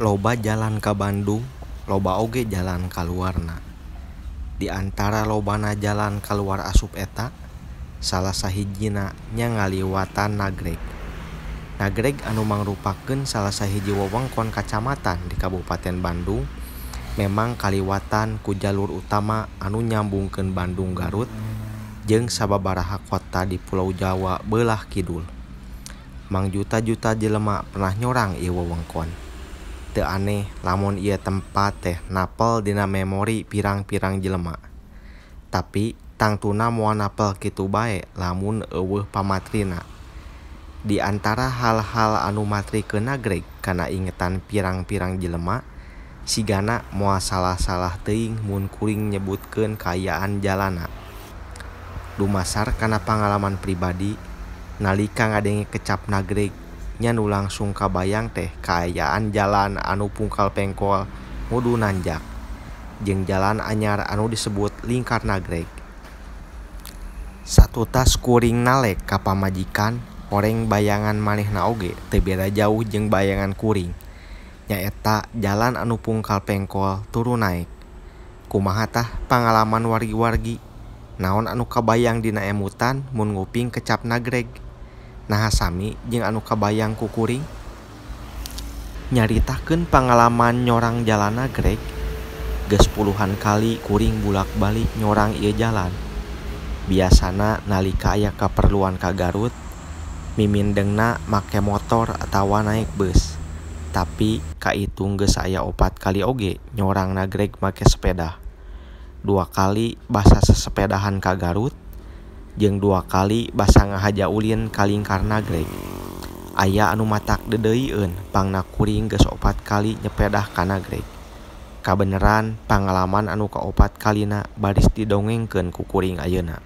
Loba jalan ka Bandung, loba oge jalan kaluarna. Di antara lobana jalan kaluar asup eta, salah sahijina nya ngaliwatan Nagreg. Nagreg anu mangrupakeun salah sahiji wewengkon kacamatan di Kabupaten Bandung, memang kaliwatan ku jalur utama anu nyambungkeun Bandung Garut jeung sababaraha kota di Pulau Jawa beulah kidul. Mangjuta-juta jelema pernah nyorang ieu wewengkon. Teu aneh lamun ieu tempat teh napel dina memori pirang-pirang jelema. Tapi tangtuna moal napel kitu bae lamun euweuh pamatrina. Di antara hal-hal anu matrikeun Nagreg kana ingetan pirang-pirang jelema, sigana moal salah-salah teuing mun kuring nyebutkeun kaayaan jalana. Dumasar kana pangalaman pribadi, nalika ngadenge kecap Nagreg nya nu langsung kabayang teh kaayaan jalan anu pungkal pengkol ngudu nanjak jeung jalan anyar anu disebut Lingkar Nagreg. Satutas kuring nalek ka pamajikan, horeng bayangan manehna oge teu beda jauh jeung bayangan kuring, nyaeta jalan anu pungkal pengkol turun naek. Kumaha tah pangalaman wargi-wargi? Naon anu kabayang dina emutan mun nguping kecap Nagreg? Naha sami jeung anu kabayang ku kuring? Nyaritakeun pangalaman nyorang jalan Nagreg, geus puluhan kali kuring bulak-balik nyorang ieu jalan. Biasana nalika aya kaperluan ka Garut, mimindengna make motor atawa naek bus. Tapi kaitung geus aya 4 kali oge nyorang Nagreg make sepeda. 2 kali basa sasepedahan ka Garut, jeung 2 kali basa ngahaja ulin ka Lingkar Nagreg. Aya anu matak dedeuieun pangna kuring geus 4 kali nyepedah ka Nagreg. Kabeneran pangalaman anu ka-4 kalina baris didongengkeun ku kuring ayeuna.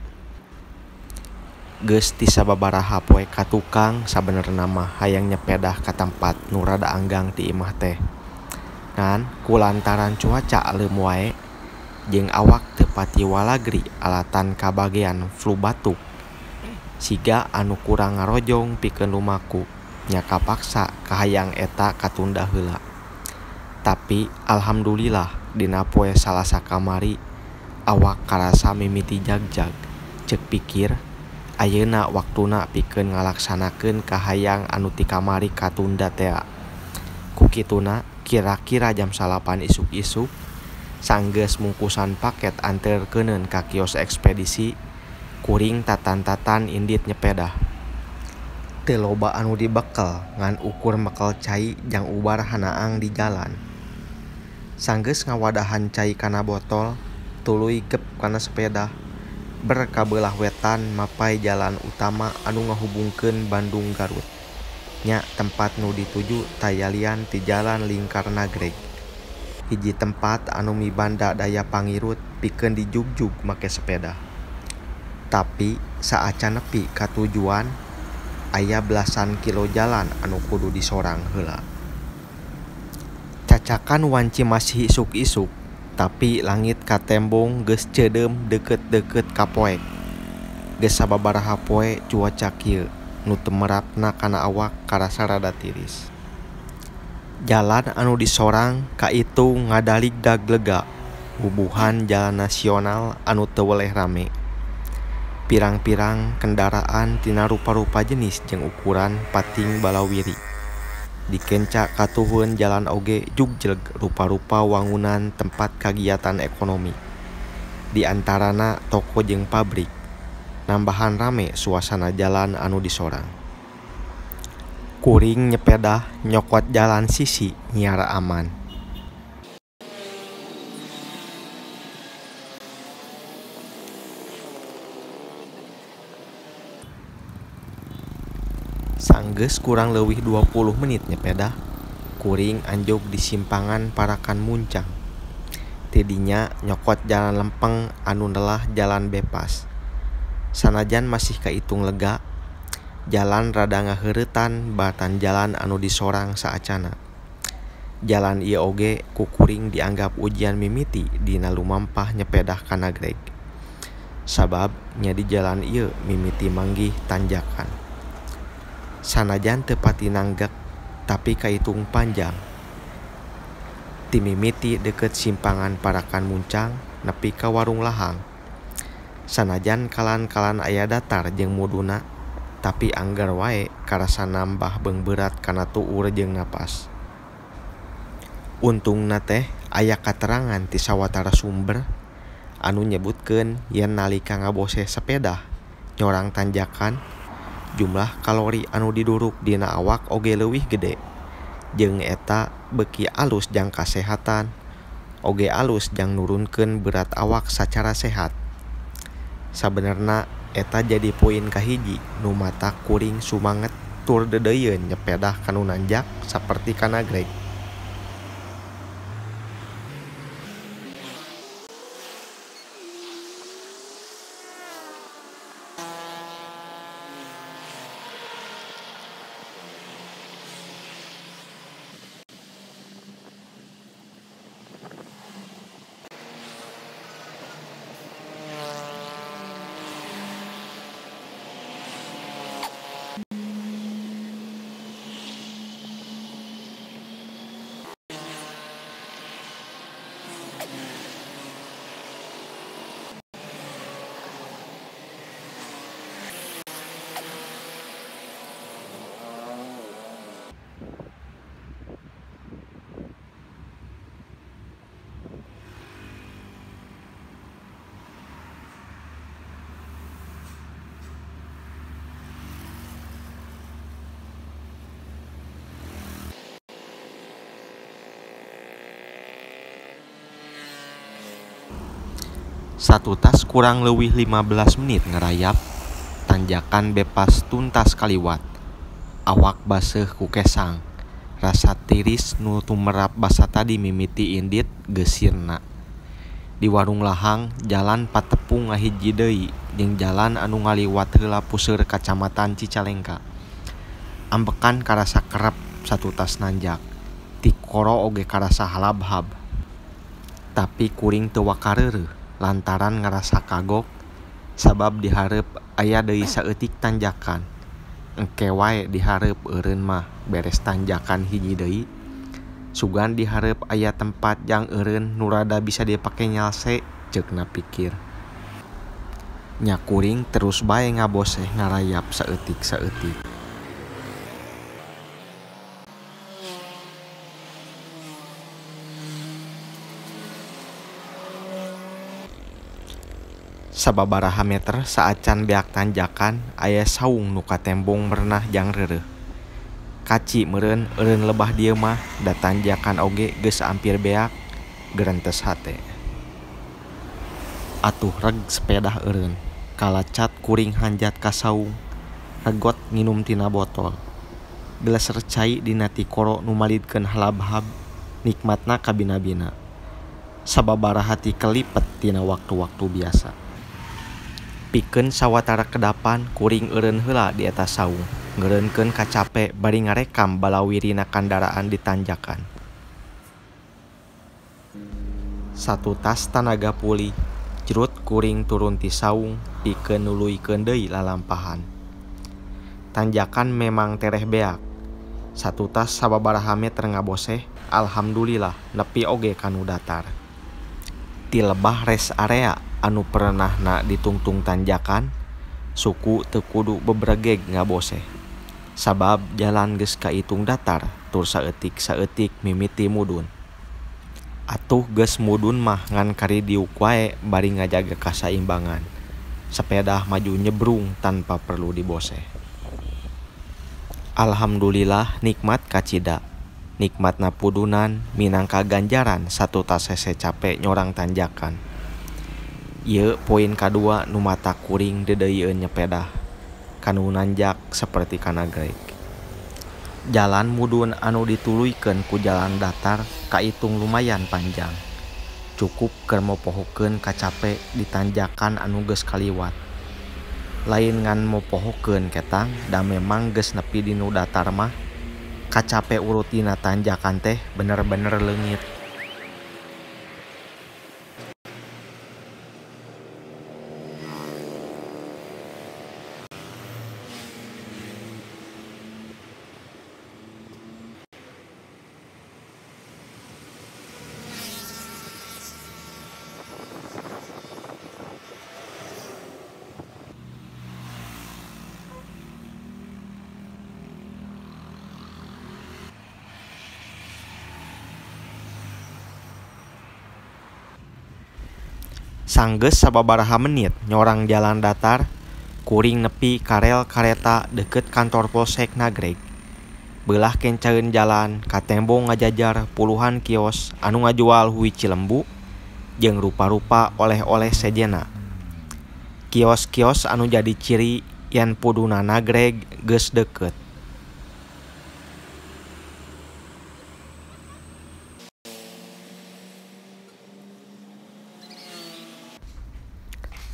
Geus ti sababaraha poe ka tukang sabenerna mah hayang nyepedah ka tempat nu rada anggang ti imah teh. Ngan kulantaran cuaca aleum wae jeung awak teu pati walagri alatan kabagean flu batuk. Siga anu kurang ngarojong pikeun lumaku, nya kapaksa kahayang eta katunda heula. Tapi alhamdulillah dina poe Salasa kamari awak karasa mimiti jagjag. Ceuk pikir ayeuna waktuna pikeun ngalaksanakeun kahayang anu ti kamari katunda tea. Ku kituna kira-kira jam 9 isuk-isuk sanggeus mungkusan paket anterkeuneun ka kios ekspedisi, kuring tatan-tatan indit nyepedah. Teu loba anu dibekel ngan ukur mekel cai jang ubar hanaang di jalan. Sanggeus ngawadahan cai kana botol, tuluy gep kana sepeda. Ber ka beulah wetan mapai jalan utama anu ngahubungkeun Bandung Garut. Nya tempat nu dituju tayalian ti jalan Lingkar Nagreg. Hiji tempat anu mibanda daya pangirut pikeun dijugjug make sepeda. Tapi saacan nepi ka tujuan, aya belasan kilo jalan anu kudu disorang heula. Cacakan wanci masih isuk-isuk, tapi langit katembong geus ceudeum deukeut-deukeut ka poek. Geus sababaraha poe cuaca kieu, nu temerapna kana awak karasa rada tiris. Jalan anu disorang kaitung ngadaligdag lega, bubuhan jalan nasional anu teu weleh rame. Pirang-pirang kendaraan tina rupa-rupa jenis jeung ukuran pating balawiri. Dikenca katuhun jalan oge jugjeg rupa-rupa wangunan tempat kagiatan ekonomi. Di antarana toko jeung pabrik, nambahan rame suasana jalan anu disorang. Kuring nyepedah nyokot jalan sisi nyiara aman. Sanggeus kurang leuwih 20 menit nyepedah, kuring anjog di simpangan Parakan Muncang. Tidinya nyokot jalan lempeng anu nelah jalan bebas. Sanajan masih kaitung lega, jalan rada ngaheuretan batan jalan anu disorang saacana. Jalan ieu oge ku kuring dianggap ujian mimiti dina lumampah nyepedah ka Nagreg. Sabab nya di jalan ieu mimiti manggih tanjakan. Sanajan teu pati nanggek tapi kaitung panjang. Ti mimiti deukeut simpangan Parakan Muncang nepi ka Warung Lahang. Sanajan kalan-kalan aya datar jeung mudunna, tapi angger wae karasa nambah beungberat kana tuur jeung napas. Untungna teh aya katerangan ti sawatara sumber anu nyebutkeun yen nalika ngaboseh sepedah nyorang tanjakan, jumlah kalori anu diduruk dina awak oge leuwih gede. Jeung eta beuki alus jang kasehatan, oge alus jang nurunkeun berat awak sacara sehat. Sabenerna eta jadi poin kahiji nu matak kuring sumanget tur deudeuieun nyepedah kanu nanjak saperti ka Nagreg. Satutas kurang leuwih 15 menit ngerayap, tanjakan bepas tuntas kaliwat. Awak baseuh ku kesang, rasa tiris nu tumerap basa tadi mimiti indit geus sirna. Di Warung Lahang, jalan patepung ngahiji deui jeung jalan anu ngaliwat heula puseur Kacamatan Cicalengka. Ambekan karasa kerep satutas nanjak, tikoro oge karasa halabhab. Tapi kuring teu wakareureun lantaran ngarasa kagok sabab dihareup aya deui saeutik tanjakan. Engke wae dihareup eureun mah beres tanjakan hiji deui. Sugan dihareup aya tempat jang eureun nu rada bisa dipake nyalse ceukna pikir. Nya kuring terus bae ngaboseh ngarayap saeutik-saeutik. Sababaraha meter saacan beak tanjakan aya saung nu katembong merenah jang reureuh. Kaci meureun eureun lebah dieu mah da tanjakan oge geus ampir beak gerentes hate. Atuh reg sepedah eureun, kalacat kuring hanjat ka saung, regot nginum tina botol. Geleser cai dina tikoro nu malidkeun halabhab, nikmatna kabina-bina. Sababaraha ti kelipet tina waktu-waktu biasa. Pikeun sawatara kedapan kuring eureun heula di eta saung, ngeureunkeun kacape bari ngarekam balawirina kandaraan di tanjakan. Satutas tanaga pulih, jrut kuring turun ti saung pikeun nuluykeun deui lalampahan. Tanjakan memang tereh beak. Satutas sababaraha meter ngaboseh, alhamdulillah nepi oge kanu datar. Ti lebah rest area anu pernahna ditungtung tanjakan, suku teu kudu bebregeg ngaboseh. Sabab jalan geus kaitung datar tur saeutik-saeutik mimiti mudun. Atuh geus mudun mah ngan karidiuk wae bari ngajaga kasaimbangan. Sepedah maju nyebrung tanpa perlu diboseh. Alhamdulillah nikmat kacida. Nikmatna pudunan minangka ganjaran satutas hese cape nyorang tanjakan. Ieu poin kadua nu mata kuring deudeuieun nyepedah kanu nanjak saperti ka Nagreg. Jalan mudun anu dituluykeun ku jalan datar kaitung lumayan panjang. Cukup keur mopohokeun kacape di tanjakan anu geus kaliwat. Lain ngan mopohokeun ketang da memang geus nepi di nu datar mah kacape urut dina tanjakan teh bener-bener leungit. Sanggeus sababaraha menit nyorang jalan datar, kuring nepi ka rel kareta deukeut kantor Polsek Nagreg. Beulah kencaeun jalan katembong ngajajar puluhan kios anu ngajual hui Cilembu jeung rupa-rupa oleh-oleh sejenna. Kios-kios anu jadi ciri yen puduna Nagreg geus deukeut.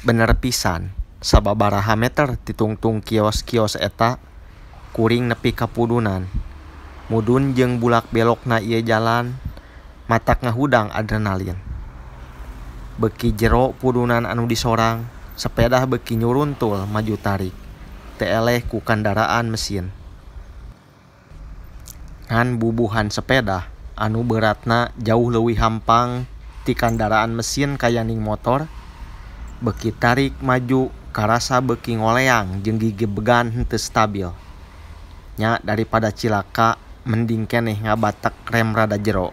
Bener pisan, sababaraha meter ti tungtung kios-kios eta, kuring nepi ka pudunan. Mudun jeung bulak-belokna ieu jalan matak ngahudang adrenalin. Beuki jero pudunan anu disorang, sepedah beuki nyuruntul maju tarik, teu eleh ku kandaraan mesin. Ngan bubuhan sepedah anu beratna jauh leuwih hampang ti kandaraan mesin kayaning motor, beuki tarik maju karasa beuki ngoleang jeung gigibegan henteu stabil. Nya daripada cilaka mending keneh ngabatek rem rada jero.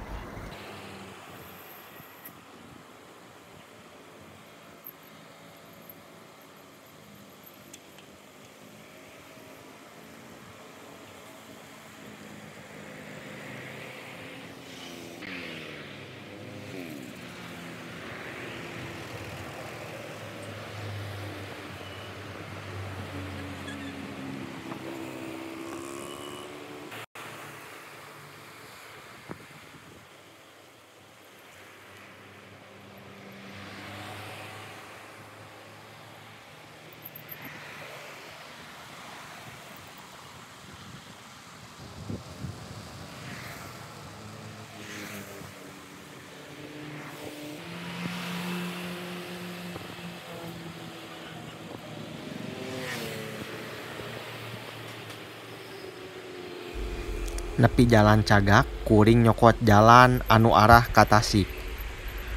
Nepi jalan cagak, kuring nyokot jalan anu arah ka Tasik.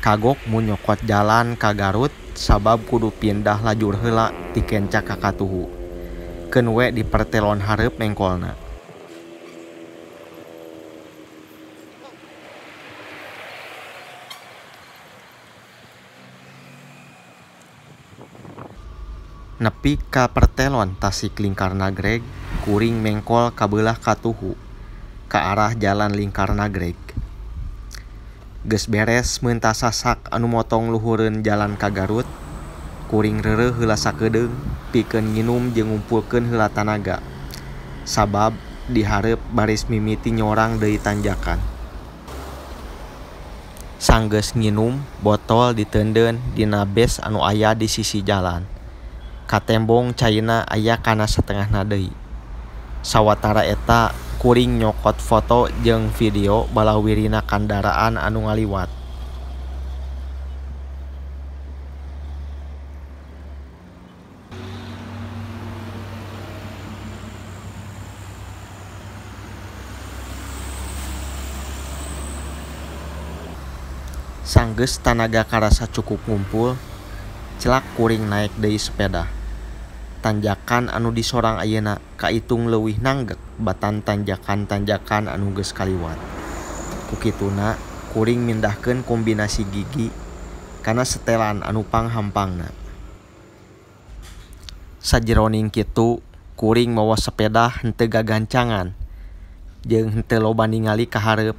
Kagok mun nyokot jalan ka Garut sabab kudu pindah lajur heula ti kenca ka katuhu. Keun we di pertelon hareup mengkolna. Nepi ka pertelon Tasik Lingkar Nagreg, kuring mengkol ka beulah katuhu, ka arah jalan Lingkar Nagreg. Geus beres meuntas sasak anu motong luhureun jalan ka Garut, kuring reureuh heula sakedeung pikeun nginum jeung ngumpulkeun heula tanaga. Sabab di hareup baris mimiti nyorang deui tanjakan. Sanggeus nginum, botol diteundeun dina bes anu aya di sisi jalan. Katembong caina aya kana satengahna deui. Sawatara eta kuring nyokot foto jeung video balawirina kandaraan anu ngaliwat. Sanggeus tanaga karasa cukup ngumpul, celak kuring naek deui sepeda. Tanjakan anu disorang ayeuna kaitung leuwih nanggek batan tanjakan-tanjakan anu geus kaliwat. Ku kituna kuring mindahkeun kombinasi gigi kana setelan anu panghampangna. Sajeroning kitu kuring mawa sepeda henteu gagancangan jeung henteu loba ningali ka hareup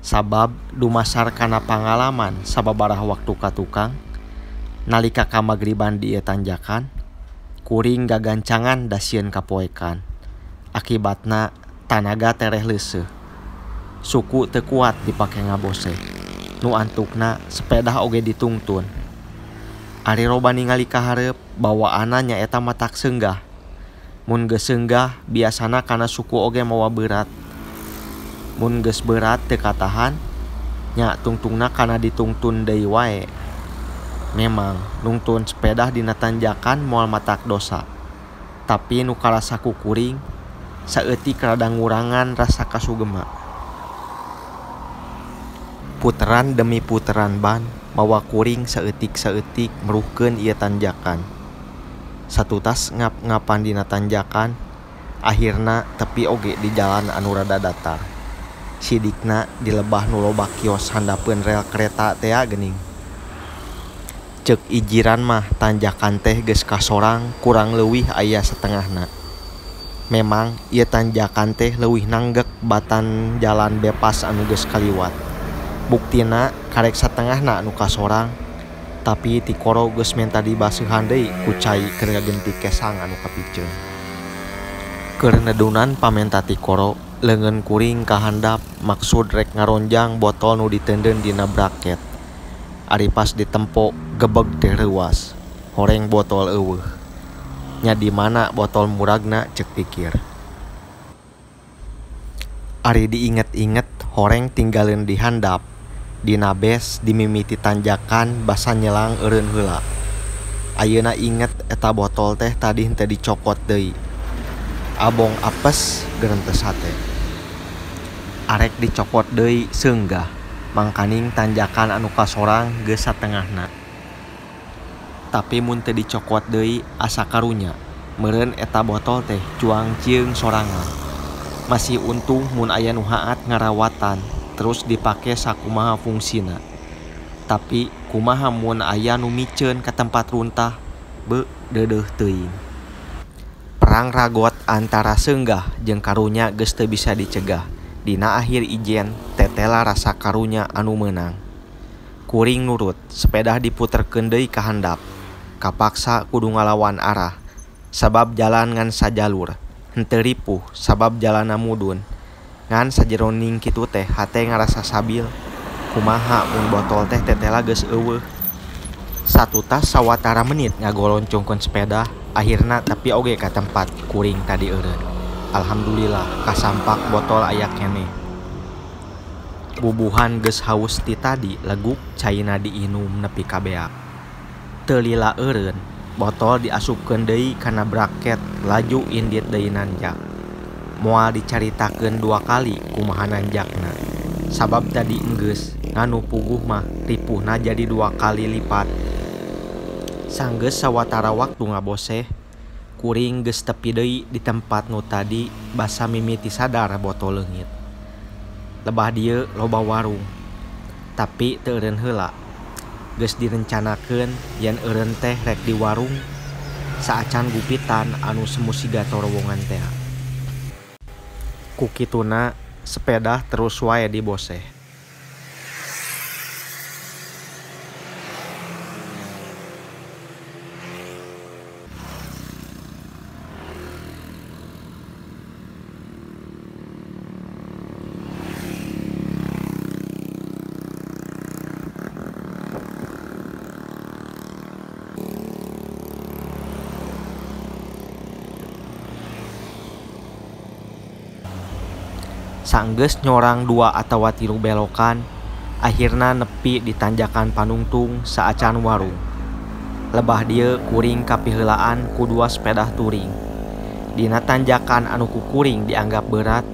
sabab dumasar kana pangalaman sababaraha waktu ka tukang nalika kamagriban di ieu tanjakan kuring gagancangan da sieun kapoekan. Akibatna tanaga tereh leuseuh. Suku teu kuat dipake ngabose. Nu antukna sepedah oge ditungtun. Ari loba ningali ka hareup bawaanna nyaeta matak seunggah. Mun geus seunggah biasana kana suku oge mawa beurat. Mun geus beurat teu katahan nya tungtungna kana ditungtun deui wae. Memang nungtun sepedah dina tanjakan moal matak dosa. Tapi nu karasa ku kuring saeutik rada ngurangan rasa kasugema. Puteran demi puteran ban mawa kuring saeutik-saeutik meruhkeun ieu tanjakan. Satutas ngap-ngapan dina tanjakan, akhirna tepi oge di jalan anu rada datar. Sidikna di lebah nu loba kios handapeun rel kereta tea geuning. Ceuk ijiran mah tanjakan teh geus kasorang kurang leuwih aya satengahna. Memang ieu tanjakan teh leuwih nanggek batan jalan bebas anu geus kaliwat. Buktina karek satengahna anu kasorang, tapi tikoro geus menta dibaseuhan deui ku cai keur ngagenti kesang anu kapiceun. Keur nedunan pamenta tikoro, leungeun kuring ka handap maksud rek ngaronjang botol nu diteundeun dina braket. Ari pas ditempo gebeg teh reuas, horeng botol eueuh. Nya di mana botol muragna ceuk pikir. Ari diinget-inget horeng tinggaleun di handap, dina bes dimimiti tanjakan basa nyelang eureun heula. Ayeuna inget eta botol teh tadi henteu dicokot deui. Abong apes gerentes hate. Arek dicokot deui seunggah, mangkaning tanjakan anu kasorang geus satengahna. Tapi mun teu dicokot deui asa karunya, meureun eta botol teh cuang cieung sorangan. Masih untung mun aya nu haat ngarawatan terus dipake sakumaha fungsina. Tapi kumaha mun aya nu miceun ka tempat runtah, beuh deudeuh teuing. Perang ragot antara seunggah jeung karunya geus teu bisa dicegah. Dina akhir ijen tetela rasa karunya anu meunang. Kuring nurut, sepedah diputerkeun deui ka handap. Kapaksa kudu ngalawan arah, sabab jalan ngan sajalur, henteu ripuh sabab jalanna mudun. Ngan sajeroning kitu teh hate ngarasa sabil. Kumaha mun botol teh tetela geus eueuh. Satutas sawatara menit ngagoloncongkeun sepeda, akhirna tapi oge ka tempat kuring tadi eureun. Alhamdulillah kasampak botol aya keneh. Bubuhan geus haus ti tadi leguk caina diinum nepi ka beak. Teu lila eureun, botol diasupkeun deui kana braket laju indit deui nanjak. Moal dicaritakeun dua kali kumaha nanjakna. Sabab tadi enggeus nganu puguh mah ripuhna jadi dua kali lipat. Sanggeus sawatara waktu ngaboseh, kuring geus tepi deui di tempat nu tadi basa mimiti sadar botol leungit. Lebah dieu loba warung, tapi teu eureun heula. Geus direncanakeun yen eureun teh rek di warung saacan gupitan anu semu siga torowongan tea. Ku kituna sepeda terus wae diboseh. Sanggeus nyorang dua atawa tilu belokan, akhirna nepi di tanjakan Panungtung saacan warung. Lebah dieu kuring kapiheulaan ku dua sepedah touring. Dina tanjakan anu ku kuring dianggap berat,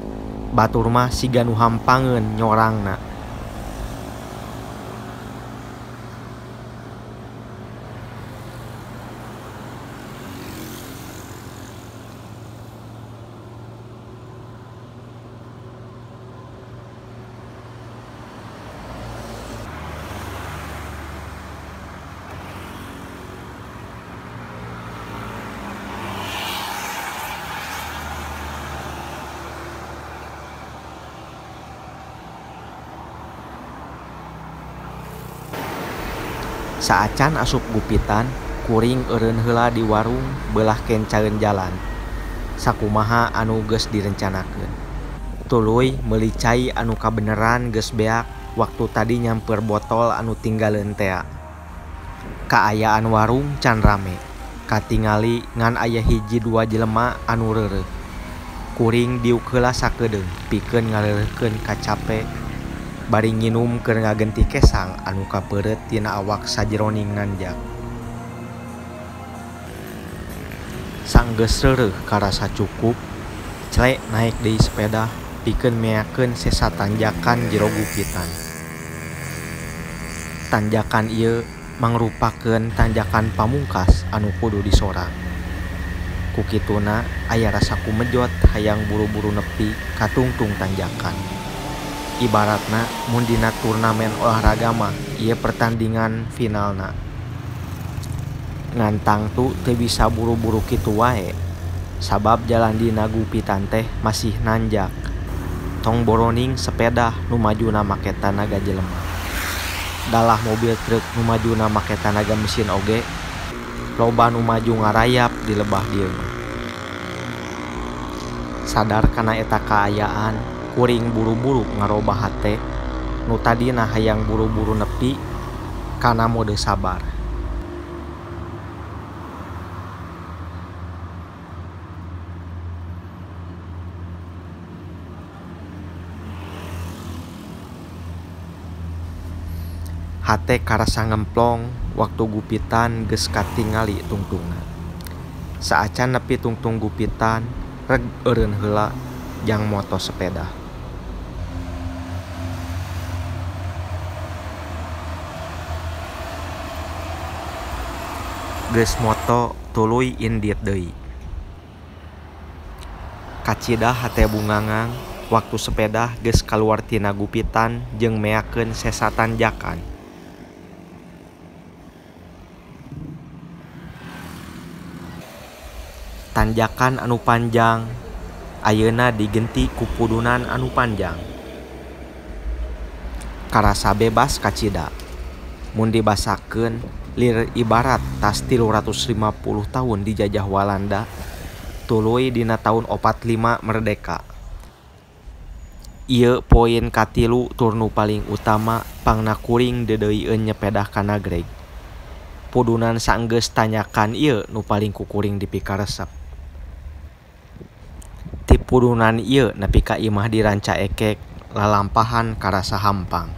batur mah siga nu hampangeun nyorangna. Saacan asup gupitan, kuring eureun heula di warung beulah kencaeun jalan. Sakumaha anu geus direncanakeun. Tuluy meuli cai anu kabeneran geus beak waktu tadi nyamper botol anu tinggaleun tea. Kaayaan warung can rame, katingali ngan aya hiji dua jelema anu reureuh. Kuring diuk heula sakedeung pikeun ngareureurkeun kacape bari nginum keur ngagenti kesang anu kapeureut tina awak sajeroning nanjak. Sanggeus reureuh karasa cukup, clek naek deui sepeda pikeun meakeun sesa tanjakan jero gupitan. Tanjakan ieu mangrupakeun tanjakan pamungkas anu kudu disorang. Ku kituna aya rasa kumejot hayang buru-buru nepi ka tungtung tanjakan. Ibaratna mun dina turnamen olahraga mah ieu pertandingan finalna. Ngan tangtu teu bisa buru-buru kitu wae sabab jalan dina Gupitan teh masih nanjak. Tong boroning sepedah nu majuna make tanaga jelema. Dalah mobil truk nu majuna make tanaga mesin oge loba nu maju ngarayap di lebah dieu mah. Sadar kana eta kaayaan, kuring buru-buru ngarobah hate nu tadina hayang buru-buru nepi kana mode sabar. Hate karasa ngemplong waktu Gupitan geus katingali tungtungna. Saacan nepi tungtung Gupitan, reg eureun heula jang moto sepeda. Geus moto tuluy indit deui. Kacida hate bungangang waktu sepedah geus kaluar tina Gupitan jeung meakeun sesa tanjakan. Tanjakan anu panjang ayeuna digenti ku pudunan anu panjang. Karasa bebas kacida. Mun dibasakeun lir ibarat tas 350 tahun dijajah Walanda, tuluy dina taun 45 merdeka. Ieu poin katilu tur nu paling utama pangna kuring deudeuieun nyepedah ka Nagreg. Pudunan saenggeus tanyakan ieu nu paling ku kuring dipikaresep. Ti pudunan ieu nepi ka imah di Rancaekek lalampahan karasa hampang.